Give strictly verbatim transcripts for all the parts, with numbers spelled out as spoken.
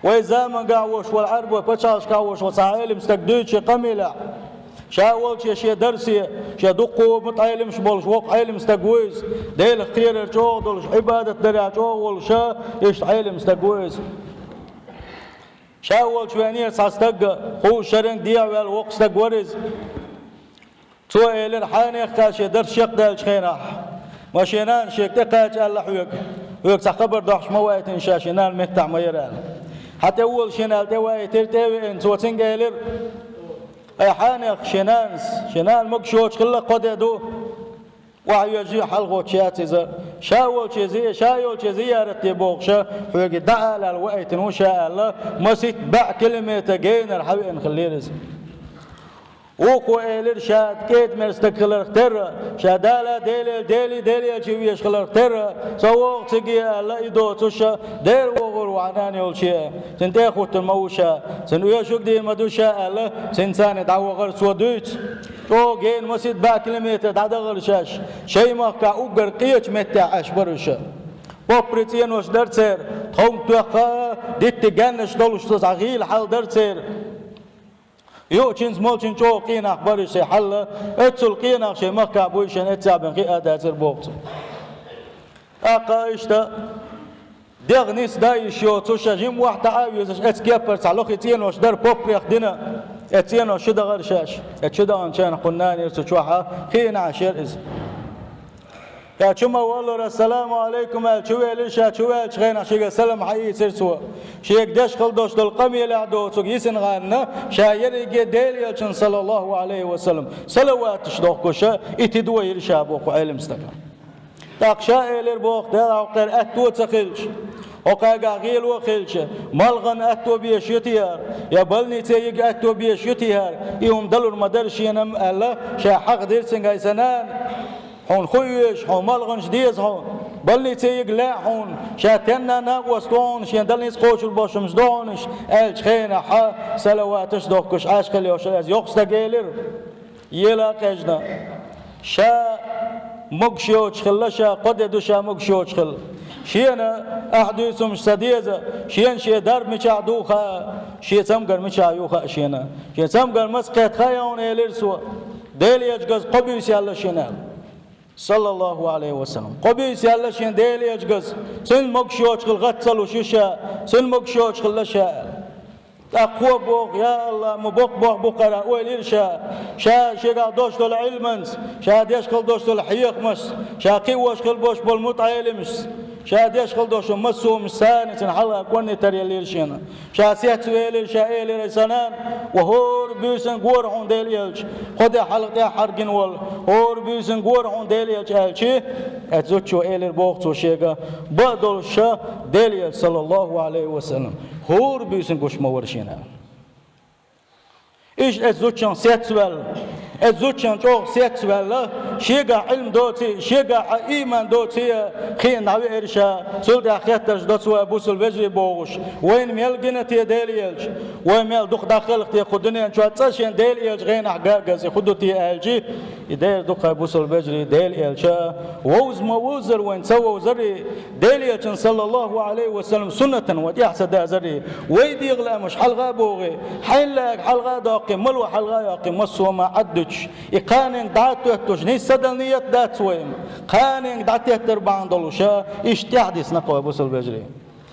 Вай заманга волуш волу Ӏаьрбойн пачхьалкхашка волуш волу цхьа Ӏелам стаг дуьйцу шен къамелехь. Ша волче шен дарсе, шен дуккха а мутаӀеллимаш болуш воккха Ӏелам стаг ву иза. Делах кхерар чӀогӀа долуш, Ӏибадат дарехь чӀогӀа волуш, иштта Ӏелам стаг ву иза. Ша волчу веанера цхьа стаг, кхузткъа шеран дехьаваьлла воккха стаг вара иза. Цо элира, хьенехан шен дарс чекхдаьллачу хенахь, ма шен нана шега тӀекхача аьлла хьоьга, хьоьга цхьа хабар дохьуш ма ваийтина ша, шен нана меттахь ма яра аьлла. Хьан тӀе вола шен аьлла тӀеваийтира, тӀе а веана, цо цуьнга элира: «Ай хьенех, шен нанас, шен нана могуш йоцуш хилла кхо де ду. Охьайоьжий, хьалхочуш яц иза. Ша волче зи-, ша йолче зиярат де бохуш, хьоьга дӀаала аьлла ваийтина ву ша», — аьлла, масийтта бӀе километр генара хьан веана хиллера иза. Вукхо элира, ша кӀеда-мерза стаг хиларх терра, ша Дала, Деле, Деле, Делан элча везаш хиларх терра, со вогӀу цига аьлла, и доцуш, дера вогӀура ву хьан нана йолче. Цуьнан тӀе а хӀуттур ма ву ша, цуьнан оьшург дийр ма ду ша аьлла, цуьнца цхьаьна дӀавахара цо дуьйцу. ЧӀогӀа гена масийтта бӀе километр дӀадаьлла шаьш, шайн махкахь уггар къечу меттехь Ӏаш бара уьш. Поппарий цӀенош дара церан, тховна тоьхна, дитта гаьннаш долуш цхьа гӀийла хьал дара церан. Юучуьнца молчуьнца чӀогӀа къонах бара уьш, шайн хьал, оццул къонах шайн махкахь буй шайна эццехь бен хиъна а дацара боху цо. ТӀаккха иштта дегӀ нисдан йиш йоцуш, жима охьатаӀа а везаш, эцу кеппара цхьа лохе цӀенош дара, поппарех дина, эцу цӀенош чу дахара шаьш. Эцу чу даханчу хенахь кхунна нана яра цу чохь, хиъна Ӏаш яра иза. Ша чу ма-валлара, «Ассаламу Ӏалайкум», аьлла чу велира ша, чу ваьллачу хенахь шега салам хьаийцира цо. Шега деш хила долуш долу къамелехь доцург йисина гӀанна, ша ерриге Делан элчанна, саллаллаху Ӏалайхи ва саллам, салаваташ дохкуш, и тидам йира ша боху Ӏелам стага. ТӀаккха ша элира боху, Дела, хӀокхеран аьтто а ца хилча, хӀокхаьргахь гӀело а хилча, малхана аьтто безаш ю те хӀара, я больнице йига аьтто безаш ю те хӀара, и хӀума далур ма дара шена-м аьлла, ша хьахадира цуьнга: «Ай сан нана, хьуна хӀун оьшу, хьуна малханаш деза хьуна, больнице йига лаьа хьуна, ша тенна накъост ву хьуна, шена дала ницкъ кхочур болуш хӀумнаш ду хьуна уьш», аьллачу хенахь, салаваташ дохкуш Ӏаш хила йолуш иза йоккха стаг элира. Ела а къежна, ша могуш йоцуш хилла, ша кхо де ду ша могуш йоцуш хилла. Шена ахь дуьйцу хӀумнаш ца деза, шена шен дарба мичахь ду хаьа, шен цамгар мичахь ю хаьа шена. Шен цамгар маца кхетта хаьа хьуна, элира цо. Делан элча газа кхо буьйса яьлла шена аьлла. Саллаллаху Ӏалайхи ва саллам. Кхо буьйса яьлла шена Делан элча газа. Цуьнан могуш йоцуш хилла гӀатта ца луш ю ша, цуьнан могуш йоцуш хилла ша аьлла. ТӀаккха кхо боху, я АллахӀ, ма боккха боху бу кхара, ойла йира ша. Ша шегахь долуш долу Ӏилманца, ша деш хила долуш долу хьехамашца, ша кхиош хила болуш болу мутаӀеллимашца, ша деш хила долуш массо а хӀумаш санна цуьнан хьалха кӀорни тар елира шена. Ша сецвелира, ша элира: «Ай сан нана, ва хӀора буьйсанна гора хьуна Делан элча, кхо де хьалха тӀаьххьара гина волу, хӀора буьйсанна гора хьуна Делан элча», аьлча, эцу зудчо элира боху цо шега, бан а долуш ша Делан элча, саллаллаху Ӏалайхи ва саллам, хӀора буьйсанна гуш ма вара шена. Иштта эцу зудчуьнга сецваьлла, эцу зудчуьнга чӀогӀа сецваьлла, шегахь Ӏилма доций, шегахь ийман доций а хиъна дӀавеара ша, цул тӀаьхьа хеттарш до цо: «Ай бусалба вежарий, — бохуш, — вайна мел гина те Делан элча, вай мел дукха дӀахалха те кху дуьнен чохь, цкъа шен Делан элча гӀенахь га а гази хӀун ду те?» аьлча, и дера ду-кх, ай бусалба вежарий, Делан элча вовза ма вовзара вайна, ца вовзарий, Делан элчан, саллаллаху Ӏалайхи ва саллам, суннатана вай тӀаьхьа ца дазарий, вай дегӀан лаамаш хьалха а богӀий, хьайна лаьарг хьалха а доккхий, мало хьалха а йоккхий, массо а ма Ӏад дуьтуш, и кханенга дӀа а тоьттуш, нийса ца дала нийят дац вайн. Кханенга дӀатеттар бахьана долуш, иштта тӀаьхьа дисна-кх вай, бусалба вежарий.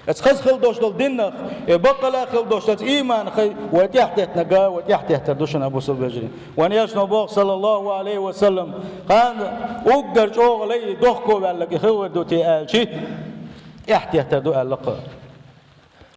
Эцу хаза хила долуш долу динах, и баккъала а хила долуш долу ийманах вай тӀаьхьатеттинарг, вай тӀаьхьатеттар ду шуна, бусалба вежарий. Вайн элчано боху, саллаллаху Ӏалайхи ва саллам, кхана уггар чӀогӀа лай, дохко ваьлларг и хир вер ду те аьлча, тӀаьхьатеттар ду аьлла-кх.